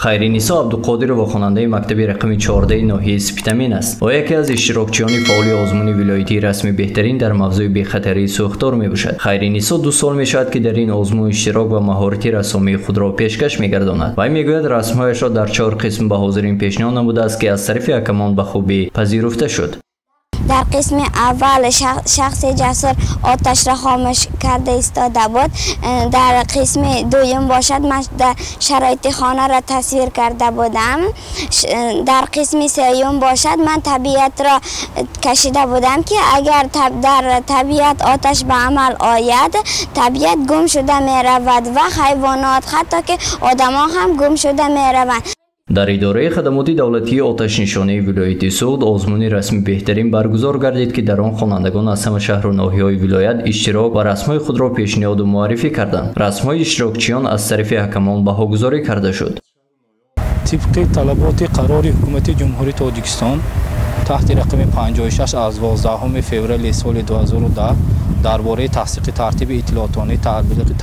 Хайринисо Абдуқодирова хонандаи мактаби рақами 14 ноҳияи Спитамен аст. Ӯ яке аз иштирокчиёни фаъоли озмуни вилоятии расми беҳтарин дар мавзӯи бехатарии сӯхтор мебошад. Хайринисо 2 сол мешавад, ки дар ин озмун иштирок ва маҳорати рассомии худро пешкаш мегардонад. Вай мегӯяд, расмҳояшро дар 4 қисм ба ҳозирин пешниҳод намудааст, ки аз тарафи ҳакамон ба хубӣ пазируфта шуд. Дар қисми аввал шахси ҷасур оташро хомӯш карда истода буд. Дар қисми дуюм бошад, ман шароити хонаро тасвир карда будам. Дар қисми сеюм бошад, ман табиатро кашида будам, ки агар дар табиат оташ ба амал ояд, табиат гум шуда меравад ва ҳайвонот, ҳатто ки одамон ҳам гум шуда мераванд. Дар идораи хадамоти давлатии оташнишонии вилояти Суғд озмуни расми беҳтарин баргузор гардид, ки дар он хонандагон аз ҳама шаҳру ноҳияҳои вилоят иштирок ва расмҳои худро пешниҳоду муаррифӣ карданд. Расмҳои иштирокчиён аз тарафи ҳакамон баҳогузорӣ карда шуд. Тибқи талаботи қарори ҳукумати Ҷумҳурии Тоҷикистон таҳти рақами 56 аз 12 феврали соли 2010 дар бораи тасдиқи тартиби иттилоотонӣ,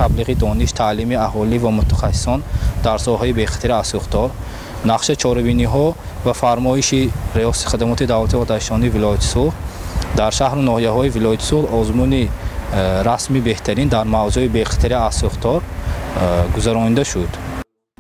таблиғи дониш, таълими аҳолӣ ва мутахассисон дар соҳаи бехатарӣ аз сӯхтор, нақша чорабиниҳо ва фармоиши Риёсати хадамоти давлатии оташнишонии вилояти Суғд дар шаҳру ноҳияҳои вилояти Суғд озмуни расми беҳтарин дар мавзӯи бехатарӣ аз сӯхтор гузаронида шуд.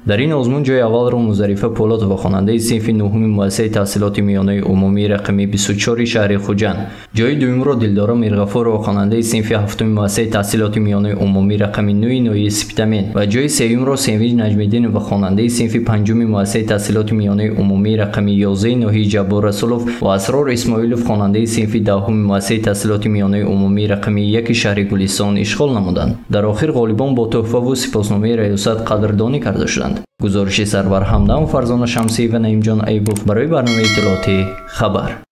Дар ин озмун ҷои аввалро Музарифа Полотова, хонандаи синфи 9-уми муассисаи таҳсилоти миёнаи умумии рақами 24 шаҳри Хуҷанд, ҷои дуюмро Дилдора Мирғафурова, хонандаи синфи 7-уми муассисаи таҳсилоти миёнаи умумии рақами 9 ноҳияи Спитамен ва ҷои сеюмро Севинҷ Наҷмиддинова, хонандаи синфи 5-уми муассисаи таҳсилоти миёнаи умумии рақами 11 ноҳияи Ҷаббор Расулов ва Асрор Исмоилов, хонандаи синфи 10-уми муассисаи таҳсилоти миёнаи умумии рақами 1 шаҳри Гулистон ишғол намуданд. Дар охир ғолибон бо тӯҳфаву сипосномаи раёсат қадрдонӣ карда шуданд. Гузориши Сарвар Ҳамдам, Фарзона Шамсӣ ва Наимҷон Айбов барои барномаи иттилоотӣ «Хабар».